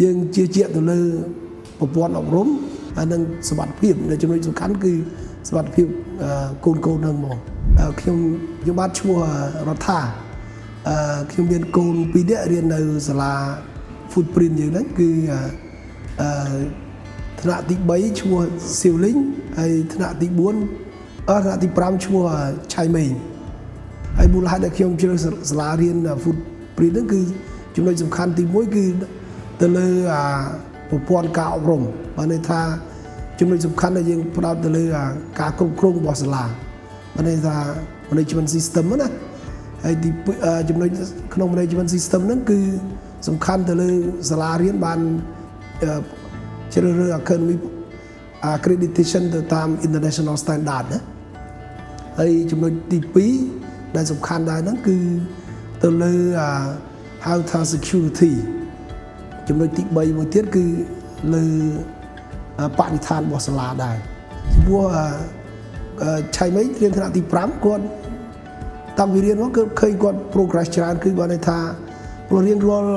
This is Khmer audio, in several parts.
យើងជឿជាក់ទៅលើប្រព័ន្ធអប់រំហើយនិងសុវត្ថិភាពដែលចំណុចសំខាន់គឺសុវត្ថិភាពកូនកូននឹងមកខ្ញុំបាទឈ្មោះរដ្ឋាខ្ញុំមានកូនពីរនាក់រៀននៅសាលា Footprint យើងហ្នឹងគឺអឺថ្នាក់ទី3ឈ្មោះសៀវលីងហើយថ្នាក់ទី4អឺថ្នាក់ទី5ឈ្មោះឆៃមេងហើយមូលហេតុដែលខ្ញុំជ្រើសសាលារៀន Footprint ហ្នឹងគឺចំណុចសំខាន់ទី1គឺទៅលើអាប្រព័ន្ធការអប់រំបានន័យថាចំណុចសំខាន់ដែលយើងផ្ដោតទៅលើការគ្រប់គ្រងរបស់សាលាបានន័យថា management system ណាហើយទីចំណុចក្នុង management system ហ្នឹងគឺសំខាន់ទៅលើសាលារៀនបានជ្រើសរើស academic accreditation ទៅតាម international standard ណាហើយចំណុចទី2ដែលសំខាន់ដែរហ្នឹងគឺទៅលើហៅថា security ចំណុចទី3មួយទៀតគឺលើបរិស្ថានរបស់សាលាដែរចំពោះឆៃមេងរៀនថ្នាក់ទី5គាត់តាំងពីរៀនមកគឺឃើញគាត់ progress ច្រើនគឺបានន័យថាព្រោះរៀនរាល់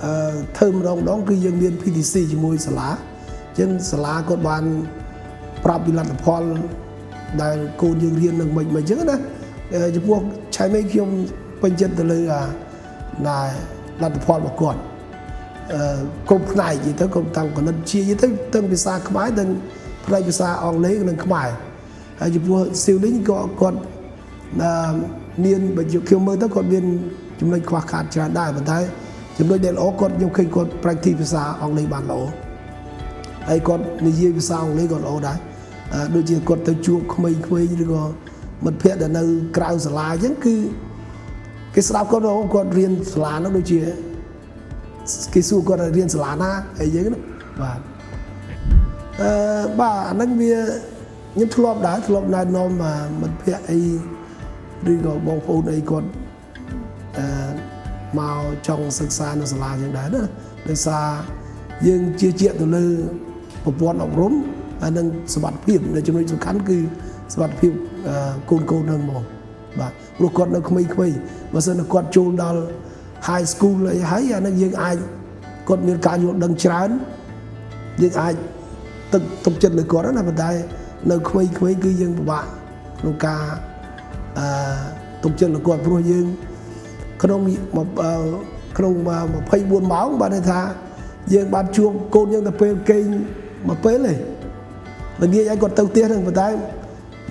អឺធ្វើម្ដងម្ដងគឺយើងមាន PTC ជាមួយសាលាអញ្ចឹងសាលាគាត់បានប្រាប់ពីលទ្ធផលដែលកូនយើងរៀននឹងមិនមិនអញ្ចឹងណាចំពោះឆៃមេងខ្ញុំពេញចិត្តទៅលើអាណែលទ្ធផលរបស់គាត់អឺគ្រប់ផ្នែកនិយាយទៅគ្រប់តាំងគណិតជានិយាយទៅទាំងភាសាខ្មែរទាំងផ្នែកភាសាអង់គ្លេសនិងខ្មែរហើយចំពោះសៀវលីងក៏គាត់មានបើខ្ញុំមើលទៅគាត់មានចំណុចខ្វះខាតច្រើនដែរប៉ុន្តែចំណុចដែលល្អគាត់ខ្ញុំឃើញគាត់ practice ភាសាអង់គ្លេសបានល្អហើយគាត់និយាយភាសាអង់គ្លេសក៏ល្អដែរដូចជាគាត់ទៅជួបក្មេងៗឬក៏មិត្តភ័ក្តិដែលនៅក្រៅសាលាអញ្ចឹងគឺគេស្ដាប់គាត់គាត់រៀនសាលានោះដូចជាគេសួរគាត់រៀនសាលាណាអីចឹងណាបាទអឺបាទអាហ្នឹងវាខ្ញុំធ្លាប់ដែរធ្លាប់ណែនាំមិត្តភ័ក្តិអីឬក៏បងប្អូនអីគាត់អឺមកចង់សិក្សានៅសាលាយ៉ាងដែរណាដោយសារយើងជឿជាក់ទៅលើប្រព័ន្ធអប់រំហើយនិងសុវត្ថិភាពដែលចំណុចសំខាន់គឺសុវត្ថិភាពកូនកូននឹងមកបាទព្រោះគាត់នៅក្មេងៗបើសិនតែគាត់ចូលដល់ high school អីហើយអានឹងយើងអាចគាត់មានការយល់ដឹងច្រើនយើងអាចទឹកទុកចិត្តលើគាត់ណាប៉ុន្តែនៅក្មេងៗគឺយើងពិបាកក្នុងការអឺទុកចិត្តលើគាត់ព្រោះយើងក្នុងក្នុង24ម៉ោងបានន័យថាយើងបានជួបកូនយើងទៅពេលគេងមួយពេលទេល្ងាចឲ្យគាត់ទៅផ្ទះហ្នឹងប៉ុន្តែ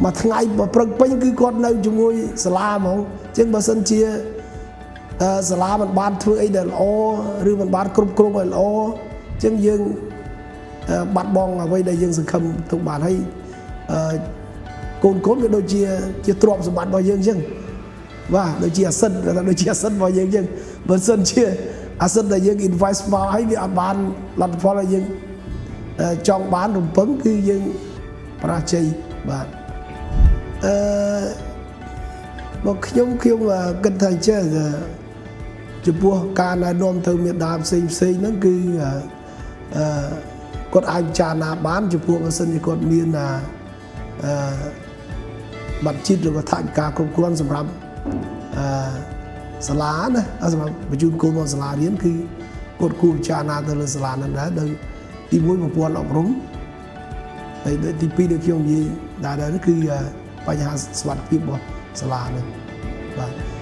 មួយថ្ងៃមួយព្រឹកពេញគឺគាត់នៅជាមួយសាលាហ្មងអញ្ចឹងបើសិនជាសាលាមិនបានធ្វើអីដែលល្អឬមិនបានគ្រប់គ្រងឲ្យល្អអញ្ចឹងយើងបាត់បង់អ្វីដែលយើងសង្ឃឹមទុកបានហើយកូនកូនវាដូចជាជាទ្រព្យសម្បត្តិរបស់យើងអញ្ចឹងបាទដូចជា asset ដូចជា asset របស់យើងអញ្ចឹងបើសិនជា asset ដែលយើង invest មកហើយវាអត់បានលទ្ធផលឲ្យយើងចង់បានរំពឹងគឺយើងបរាជ័យបាទអឺមកខ្ញុំខ្ញុំគិតថាចេះចំពោះការណែនាំទៅមេដាផ្សេងផ្សេងហ្នឹងគឺអឺគាត់អាចពិចារណាបានចំពោះបើសិនជាគាត់មានអឺបាត់ជាតិឬក៏ថវិកាគ្រប់គ្រាន់សម្រាប់អឺសាលាណាសម្រាប់បញ្ជូនកូនមកសាលារៀនគឺគាត់គួរពិចារណាទៅលើសាលាហ្នឹងដែរដោយទី1ប្រព័ន្ធអប់រំហើយទី2ដូចខ្ញុំនិយាយដែរដែរគឺបញ្ហាសុវត្ថិភាពរបស់សាលាហ្នឹងបាទ